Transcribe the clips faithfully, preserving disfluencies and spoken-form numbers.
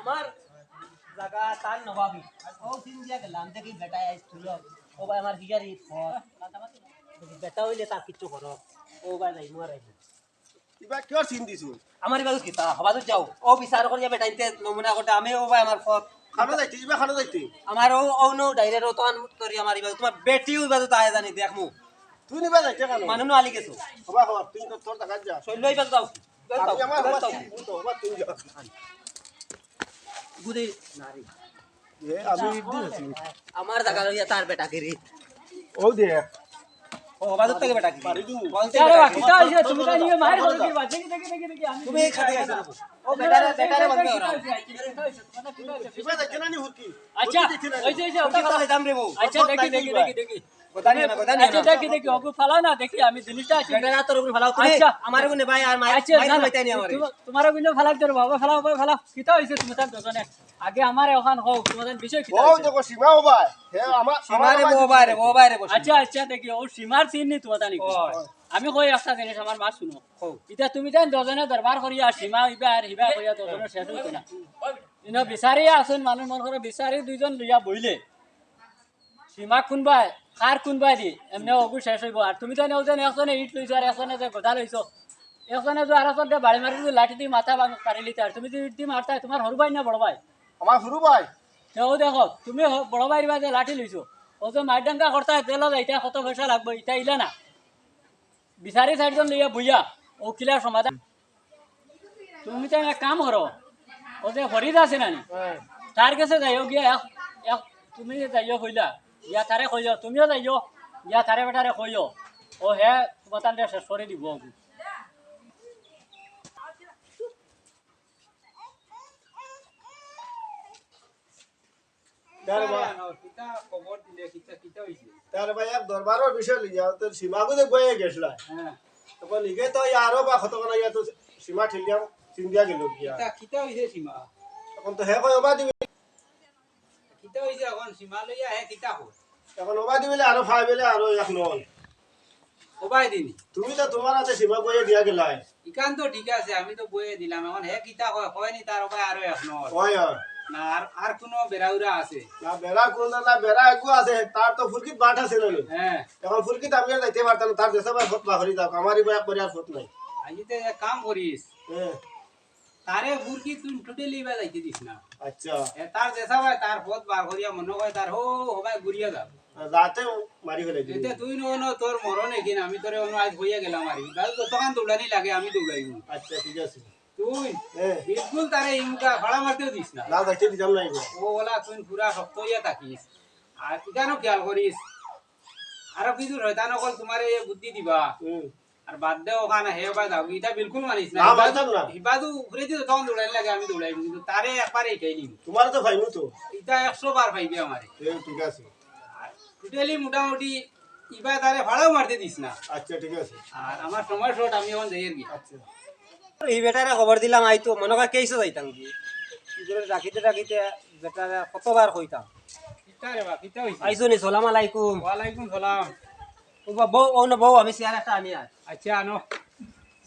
আমার জাগা তার নবাবি। ও সিন দিয়া গেলাম, দেখি বেটা আইস তুলো। ও ভাই, আমার হিগারি ফর। বেটা অইলে তার কিচ্ছু করো। ও ভাই, যাই মারাই। ইবা কিয়র সিন দিছো? আমার ইবা কিতা? হবাদুর যাও। ও বিচার করিয়া বেটা ইনতে নমুনা করতে। আমি ও ভাই, আমার ফত। খানো যাইতে, ইবা খানো যাইতে। আমার ও, ও নো ডাইরে রতন করি আমার ইবা। তোমার বেটি ইবা তো তাই জানি দেখমু। তুই নিবা যাইতে কেন? মানু নো আলি গেছো। হবা, হবা, তুই তো তোর টাকা যা। শৈল ইবা যাও। যাও, আমি আমার যাও, হবা যাও। সিন, তুই তো হবা, তুই যা। গুদি নারী। এ, আমি ইদ্দি আছি। আমার জাগা লইয়া তার বেটা গিরি। ও দে। ও, বাজার থেকে বেটা গিরি। বাড়ি দু। বলতে আরে বেটা বাহ, গিরি। কিতা হইছে? তুমি তাই নিয়ে মার করো কি বাদ? দেখি, দেখি, দেখি, দেখি, আমি তুমি এই খাতে গেছো। ও বেটারে, বেটারে বলতে ওরা। কিবা দেখে না নি হুরকি? আচ্ছা, হুরকি দেখে না নি? ওই যে, ওই যে, ওটা ওটা খাতে দাম রে বউ। আচ্ছা, দেখি, দেখি, দেখি, দেখি। কথা নিও না, কথা নিও আচ্ছা, না। দেখি, দেখি, ওগু ফালাও না, দেখি, আমি জিনিসটা আছি। বেটারা তোর উপরে ফালাও তুমি। আচ্ছা। আমার গুনে ভাই আর মাই, আচ্ছা, মাই না, না। খাইতে আনি আমারে। তোমা-, তোমার গুনে ফালাও, তোর বাবা ফালাও, বাবা ফালাও। কিতা হইছে তুমি তার দোকানে? আগে আমার ওখান হোক, তোমার বিষয় কিতা ও হইছে? দেখো, সীমা ও ভাই। হে, আমার, সীমা আমার রে, আমার ও ভাই রে, ও ভাই রে, বসে। আচ্ছা, আচ্ছা, দেখি, ও সীমার চিনি তোমার জানি। ও। আমি কই একটা জিনিস, আমার মা শুনো। ও। ইতা তুমি তাই দোকানে দরবার করিয়া সীমা ইবা আর হিবা করিয়া দোকানে শেষ হইতো না। ইনো বিচারি আছেন, মানুষ মন করে বিচারি দুইজন লইয়া বইলে। সীমা কোনবায়, কার কোনবায় দি, এমনে ওগু শেষ হইব। আর তুমি তো নেও যেন একজনে ইট লইছো আর একজনে যে গোদা লইছো। একজনে যে আর একজনকে বাড়ি মারি যদি লাঠি দি মাথা ভাঙ-, পারিলিতে, আর তুমি যদি ইট দি মারতায়, তোমার হরু ভাই না বড় ভাই? আমার হরু ভাই। তেও দেখো, তুমি হ-, বড় ভাইর বাদে লাঠি লইছো। ও যে মাইর ডাঙ্গা করতায়, জেলো যাইতা, কত পয়সা লাগবো, ইটা ইলা না। বিচারি চাইরজন লইয়া বইয়া, ও কিলা সমাধান। তুমি তো এক কাম করো, ও যে ফরিদ আছে না নি? হ্যাঁ। তার গেছে যাইও গিয়া, এক, এক, তুমি যে যাইও কইলা, গিয়া তারে কইও, তুমিও যাইও, গিয়া তারে বেটারে কইও, ও হে তোমার তানরে শেষ করি দিব। তার বা-, কিতা খবর দিলে, কিতা, কিতা হইছে? তার ভাই এক দরবারর বিষয় লইয়া, তোর সীমাগু যে বইয়ে গেছলা। হ্যাঁ। তখন লিগে তো ইয়ারও বা কতক্ষণ ইয়া তো সীমা ঠেলিয়া চিন্দিয়া গেল গিয়া। কিতা, কিতা হইছে সীমা? তখন তো হে কয় ওবা দিবি। কিতা হইছে এখন সীমা লইয়া হে কিতা কয়? এখন ওবা দিবিলে আরো ফাইবেলে আরো এক নল। ওবায় দিনি। তুমি তো তোমার হাতে সীমা বইয়ে দিয়া গেলায়। ইখান তো ঠিক আছে, আমি তো বইয়ে দিলাম। এখন হে কিতা কয়, কয়নি তার ওবায় আরো এক নল। হয়, হয়। না, আর, আর কোনো বেড়াউরা আছে? না, বেড়া কোনো না, বেড়া একগু আছে, তার তো ফুরকিত বাট আছে না নি? হ্যাঁ। এখন ফুরকিত আমি আর যাইতে পারতাম না, তার দেশে ভাই ফত বাহরি যাও, আমার ইবা এক করিয়ার ফত নাই। আজি তে এক কাম করিস। হ্যাঁ। তারে ফুরকি তুই totally ইবা যাইতে দিস না। আচ্ছা। এ তার দেশা ভাই তার পথ বার করিয়া মনে হয় তার হো, হবায় ঘুরিয়া যাও। যাতে মারি ফেলাই দিবি। এতে তুই ন, ন, তোর মরণ এখানে আমি তোরে অন্য আজ হইয়া গেলাম আর কি। বাস যতক্ষণ দৌড়ানি লাগে আমি দৌড়াইব। আচ্ছা, ঠিক আছে। তুই হ্যাঁ। বিলকুল তারে ইমুকা ফাড়া মারতেও দিস না। না, যাইতে দিতাম না এবার। ও ওলা তুই পুরা শক্ত হইয়া থাকিস। আর ইখানও খেয়াল করিস। আরো কিছু শয়তান অকল তোমারে এ বুদ্ধি দিবা। হুম। আর বাদ দেও ওখানে হে বা যাও, ইটা বিলকুল মানিস না। না, হিবাজু, মানতাম না। হিবাজু উপরে দিয়ে তখন দৌড়াইলে লাগে আমি দৌড়াইব, কিন্তু তারে একবারে এটাই নিব। তোমার তো পাইমু তো। ইটা একশো বার পাইবে আমারে। এ, ঠিক আছে। আর totally মোটামুটি ইবা তারে ফাড়াও মারতে দিস না। আচ্ছা, ঠিক আছে। আর আমার সময় short, আমি এখন যাই আর কি। আচ্ছা। এই বেটারে খবর দিলাম, আই তো মনে হয় কেসও যাইতাম কি। ইগুলো ডাকিতে ডাকিতে বেটারে কতবার কইতাম। কিতা রে বা, কিতা হইছে? আইছো নি? সালাম আলাইকুম। ওয়ালাইকুম সালাম। ও বা, বউ, ও না বউ, আমি চেয়ার একটা আনি আর। আচ্ছা, আনো।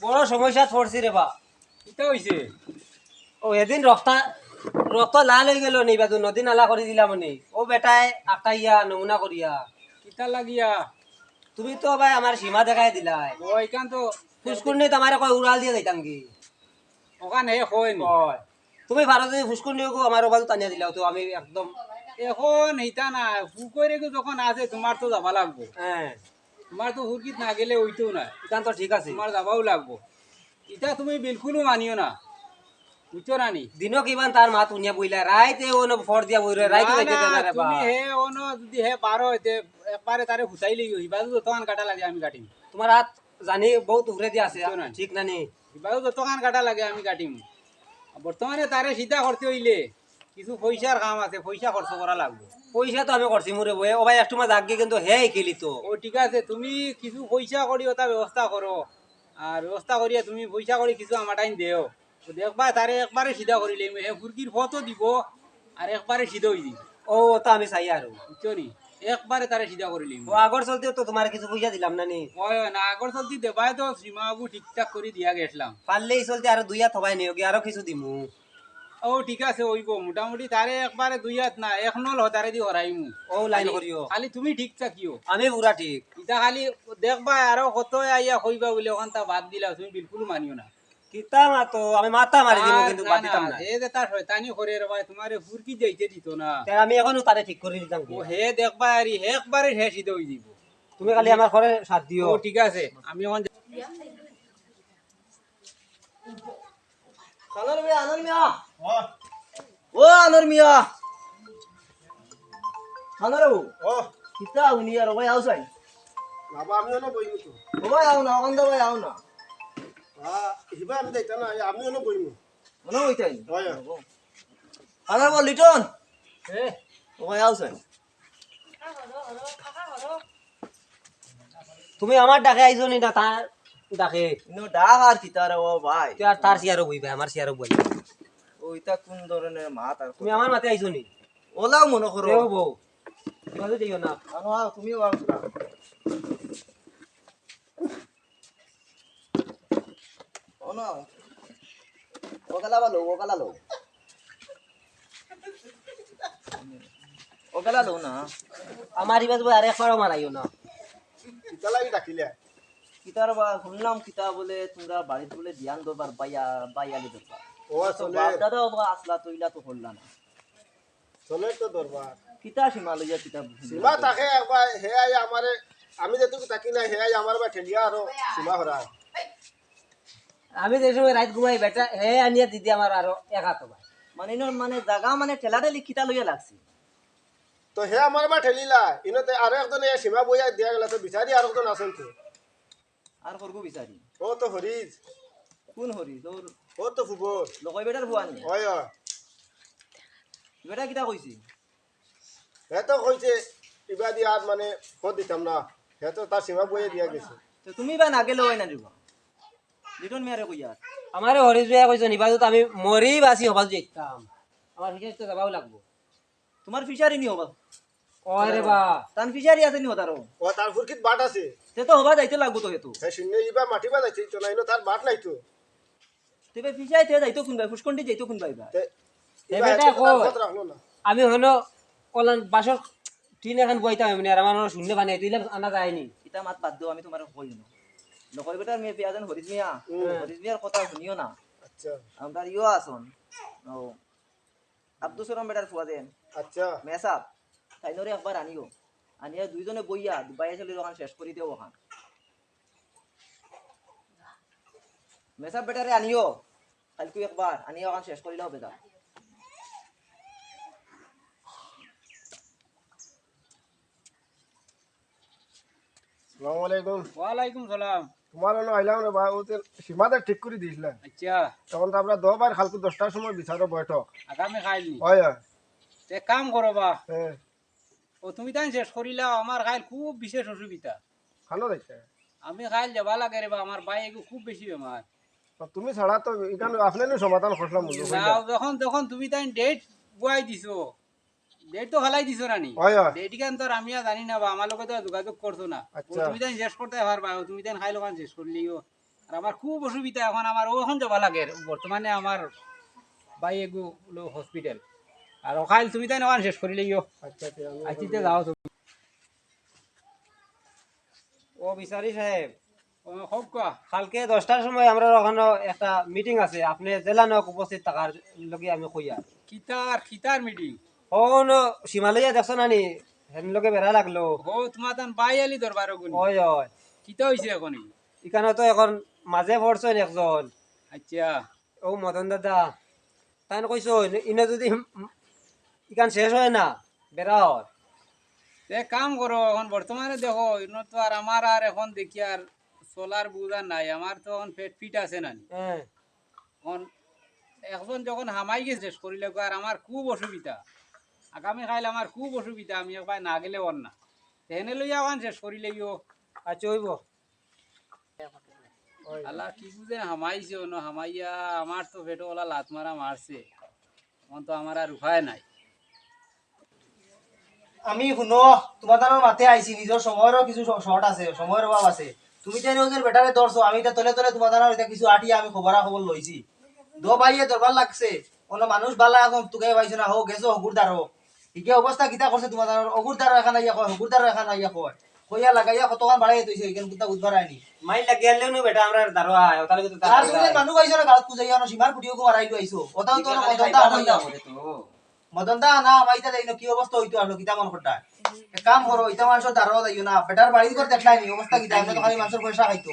বড় সমস্যাত পড়ছি রে বা। কিতা হইছে? ও, এদিন রক্তা-, রক্ত লাল হয়ে গেল নি, বাদু নদী নালা করে দিলাম নি। ও বেটায় আটাইয়া নমুনা করিয়া। কিতা লাগিয়া? তুমি তো ভাই আমার সীমা দেখাই দিলাই। ও, ইখান তো ফুসকুনি তো আমারে কয় উড়াল দিয়ে যাইতাম কি? ওখানে হে কয় নি। কয়। তুমি পারো যদি ফুসকুনি ওগু আমার ওবাদু টানিয়া দিলাও তো আমি একদম এখন হিতা না, ফুকরে গো যখন আছে তোমার তো যাবা লাগবো। হ্যাঁ। তোমার তো ফুরকিত না গেলে হইতো না। ইখান তো ঠিক আছে। তোমার যাবাও লাগবো। ইটা তুমি বিলকুলও মানিও না। বুঝছো না নি? দিনও কিমান তার মাত শুনিয়া বইলা, রাইতে অনো ফর দিয়া বইরে, রাইতে না, যাইতে না, দেয় না রে বা। তুমি হে অনো যদি হে বারো হইতে একবারে তারে ফুসাই লইও, হিবাজু যতখান কাটা লাগে আমি কাটিম। তোমার হাত জানি বহুত উপরে দিয়া আছে, বুঝছো না নি? ঠিক না নি? হিবাজু যতখান কাটা লাগে আমি কাটিম। বর্তমানে তারে সিধা করতে হইলে কিছু পয়সার কাম আছে, পয়সা খরচ করা লাগবো। পয়সা তো আমি করছি মুরে বয়ে, ও ভাই একটু মাঝে আগে কিন্তু হে খেলি তো। ও ঠিক আছে, তুমি কিছু পয়সা করি ওটা ব্যবস্থা করো, আর ব্যবস্থা করিয়া তুমি পয়সা করি কিছু আমার টাইম দেও। তো দেখবা তারে একবারে সিধা করিলে হে ফুরকির ফতও দিব, আর একবারে সিধা হই দিব। ও, ওটা আমি চাই আরো। বুঝছো নি? একবারে তারে সিধা করিলে। ও, আগর চলতে তো তোমার কিছু পয়সা দিলাম না নি? ওই, ওই, না, আগর চলতে দেবায় তো সীমাবু ঠিকঠাক করি দিয়া গেছলাম। পারলে এই চলতে আরো দুইয়া থবাই নিও কি, আরো কিছু দিমু। ও ঠিক আছে, অইবো। মোটামুটি তারে একবারে দুই আত না, এক নল হতারে দি হরাইমু। ও লাইন খালি, করিও। খালি তুমি ঠিক থাকিও। আমি পুরা ঠিক। ইতা খালি দেখবায় আরো কত আইয়া কইবা বুলে, অখানতা বাদ দিলাও, তুমি বিলকুল মানিও না। কিতা মাতো, আমি মাথা মারি দিমু, আর কিন্তু না, বাদ দিতাম না, না। হে যেতা শয়তানি করে রে ভাই, তুমারে ফুরকি যাইতে দিত না। তে আমি অখনউ তারে ঠিক করি দিতাম কি? ও হে দেখবায় আরি, হে একবারে শেষ ইতা অই যাইবো। তুমি খালি আমার ঘরে সাথ দিও। ও ঠিক আছে, আমি অখন আনোয়ার মিয়া, আনোয়ার মিয়া। ও। ও আনোয়ার মিয়া। আনোয়ার বাবু। ও। কিতা হুনি আর, ও ভাই আও চাই। বাবা, আমি অনো বইমু তো। ও ভাই আও না, অখানতা ভাই আও না। আ, হিবা আমি যাইতাম না, আমি অনো বইমু। অনো বইতাই? অয়, অয়। আনোয়ার বাবু, লিটন। এ। ও ভাই আও চাই। তুমি আমার ডাকে আইছো নি না তার ডাকে? ইনো ডাক আর কিতা রে ও ভাই? তুই আর তার চেয়ারো বইবে, আমার চেয়ারো বই। ও, ইতা কোন ধরনের মাত আর তুমি কথা? আমার মাতে আইছো নি? ওলাও মনে করো। এ ও বউ, তুমি বাজে যাইও না। আনো, আও, তুমিও আও। ও না। ও গেলা ভালো, ও গেলা লো। ও গেলা লো না। আমার ইবাজ বই আরেকবারও মারাইও না। কিতা লাগি ডাকিলে? কিতার বা হুনলাম কিতা বুলে তুমরা বাড়িত বুলে দিয়ান দরবার বাইয়া, বাইয়ালি দরবার। ও তো আসলে বাপ দাদা ও বা আসলা তো ইলা তো করলা না। চলে তো দরবার। কিতা সীমা লইয়া কিতা বুঝি না। সীমা থাকে একবার, হে আই আমারে, আমি যেটুকু থাকি না, হে আই আমার বা ঠেলিয়া আরো সীমা হরা। আমি যে সময় রাইত ঘুমাই বেটা, হে আনিয়া দিদি আমার আরো এক হাত বা। মানে ইনো মানে জাগা মানে ঠেলা ঠেলি কিতা লইয়া লাগছে। তো হে আমার বা ঠেলিলা, ইনো তে আরো একজনে সীমা বইয়া দিয়া গেলা, তো বিচারি আরো একজন আছেন তো। আর করবো বিচারি। ও তো হরিজ। কোন হরিজ? ওর ও তো ফুবর। লকই বেটার ফুয়া নি? অয়, অয়। বেটা কিতা কইছে? হে তো কইছে, ইবাদি আর মানে খোঁজ দিতাম না। হে তো তার সীমা বইয়ে দিয়া গেছে। তো তুমি বা না গেলে অয় না দিবা। লিটন মিয়ারে কইয়া। আমারে হরিজ ভাইয়া কইছে, নিবাদত আমি মরি বাসি হবাত যাইতাম। আমার হিসাব তো যাবাও লাগবো। তোমার ফিশারি নি হবা? ওরে বা। তান ফিশারি আছে নি হতারও? ও, তার ফুরকিত বাট আছে। তে তো হবা যাইতে লাগবো তো হেতু। হে শূন্য ইবা মাটি বা যাইতে তো নাই, ইনো তার বাট নাই তো। তে বে ফিশাই তে যাইতো কোন ভাই? ফুসকন্ডি যাইতো কোন ভাই বা? তে ইবা বেটা হেতু তার কই? পথ রাখলো না। আমি হনো কলান বাসর টিন এখন বইতাম এমনি, আর আমার হনো শূন্য বানাই, তুই আনা যায়নি। ইতা মাত বাদ দেও, আমি তোমার কই না। লকই বেটার মেয়ে পেয়া যেন হরিজ মিয়া। হুম। হরিজ মিয়ার কথা শুনিও না। আচ্ছা। আমরা ইয়ো আসন। ও। আব্দুস সালাম বেটার ফুয়া দেন। আচ্ছা। মেসাব, তাইনরে একবার আনিও। আনিয়া দুইজনে বইয়া, দুবাই আসলে দোকান শেষ করি দেও ওখান। মেসাব বেটারে আনিও। কালকে একবার আনিয়া ওখান শেষ করি লাও বেটা। আসসালামু আলাইকুম। ওয়ালাইকুম সালাম। তোমার অনো আইলাম রে বা, ও যে সীমাটা ঠিক করি দিয়েছিলাম। আচ্ছা। তখন তো আমরা দশ বার কালকে দশটার সময় বিচারো বৈঠক। আগামী কাইল নি? অয়, অয়। তে কাম করো বা। হ্যাঁ। ও তুমি তাই শেষ করিলাও, আমার কাইল খুব বিশেষ অসুবিধা। ভালো দেখতে। আমি কাইল যাবা লাগে রে বা, আমার ভাই এগু খুব বেশি বেমার। আর তুমি ছাড়া তো এখানে আপনি সমাধান করলাম, বুঝো, না, হইলা। যখন, যখন তুমি তাই date বুয়াই দিছো, date তো ফালাই দিছো না নি? অয়, অয়। Date ইখান তো আর আমি আর জানি না বা, আমার লগে তো আর যোগাযোগ করছো না। আচ্ছা। ও তুমি তাই শেষ করতে পারবা, ও তুমি তাই খাইল খান শেষ করলিও। আর আমার খুব অসুবিধা এখন, আমার ও এখন যাবা লাগে। বর্তমানে আমার ভাই এগু হলো hospital। আর ও খাইল তুমি তাই ওখান শেষ করিলিও। আচ্ছা, আচ্ছা, আমি আচ্ছা, তে যাও তুমি। ও বিচারি সাহেব, ও, কউক্কা। কালকে দশটার সময় আমরার ওখানো একটা meeting আছে, আপনে জেলা নক উপস্থিত থাকার লাগি আমি কইয়ার। কিতার, কিতার meeting? ও, অনো সীমা লইয়া দেখছো না নি? হেন লগে বেড়া লাগলো। ও, তোমার তান ভাই আলি দরবার ওগুনি। অয়, অয়। কিতা অইছে এখন? ইখানো তো এখন মাঝে পড়ছইন একজন। আচ্ছা। ও মদন দাদা, তাইন কইছইন, ইনো যদি ইখান শেষ অয় না, বেড়া অয়। তে কাম করো, এখন বর্তমানে দেখো, ইনো তো আর আমার আর এখন দেখি আর চলার বুঝা নাই, আমার তো এখন পেট ফিট আছে না নি। হ্যাঁ। এখন একজন যখন হামাই গেছে শেষ করিলে, আর আমার খুব অসুবিধা, আগামী কাইল আমার খুব অসুবিধা, আমি একবার না গেলে অর না, তে হেনে লইয়া এখন শেষ করিলেইও। আচ্ছা, অইবো। আল্লাহ, কি বুঝে হামাইছে অনো, হামাইয়া আমার তো পেটো ওলা লাত মারা মারছে। এখন তো আমার আর উপায় নাই। আমি হুনো, তোমার তানর মাতে আইছি, নিজর সময়রও কিছু শ-, short আছে, সময়র অভাব আছে। তুমি তাইন ওদের বেটারে ধরছো, আমি ইতা তলে তলে তোমার তানর ইতা কিছু আটিয়া আমি খবরা খবর লইছি। দো ভাইয়ে দরবার লাগছে, অনো মানুষ বালা এখন তুকাইয়া পাইছো না, হো গেছো হগুর দ্বারো। ইগে অবস্থা কিতা করছে তুমার জানো? হগুর দ্বারো এখান আইয়া কয়, হগুর দ্বারো এখান আইয়া কয়। কইয়া লাগাইয়া কতখান বাড়াই থইছে, ইখান কুন্তা বুঝবার আইনি। মাইর লাগিয়া আনলেও নু বেটা আমরার দ্বারো আয়, ওটার ভিতরে তার আর তুমি মানুষ পাইছো না, গাঁত খুঁজাইয়া আনো, সীমার ফুটিও কুমার আইলো আইছো। ওটাও তো মদন দা না, আমার ইতা দেই না, কি অবস্থা অইতো আনো, কিতা মন করতা? এক কাম করো, ইতা মানুষর দ্বারো যাইও না, বেটার বাড়ি ঘর দেখলায় নি, অবস্থা কিতা? এমনে তো খালি মানুষর পয়সা খাইতো।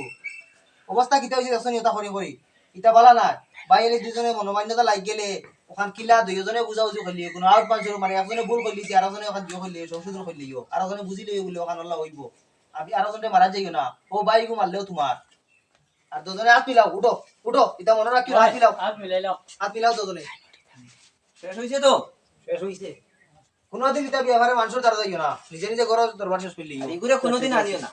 অবস্থা কিতা অইছে দেখছো নি, ওটা করি করি। ইতা বালা না। ভাই, এলে দুজনে মনোমালিন্যতা লাগি গেলে, ওখান কিলা দুইজনে বুঝাবুঝি করলি, কোনো আউট পাঞ্চর মানে একজনে ভুল করলি, আর একজনে ওখান দিও করলি, সংশোধন করলি, আর একজনে বুঝিলে বুলে ওখান আল্লাহ অইবো। আমি আর একজনরে মারা যাইও না। ও ভাই, গো মারলেও তুমার। আর দুজনে হাত মিলাও, উঠো, উঠো, ইতা মনো রাখিও, হাত মিলাও, হাত মিলাইলাও। হাত মিলাও দুজনে। শেষ অইছে তো? শেষ অইছে। কোনোদিন ইতা ব্যাপারে মানুষর দ্বারো যাইও না, নিজে নিজে ঘরো দরবার শেষ করলি। আর ইগুরে কোনোদিন আনিও না।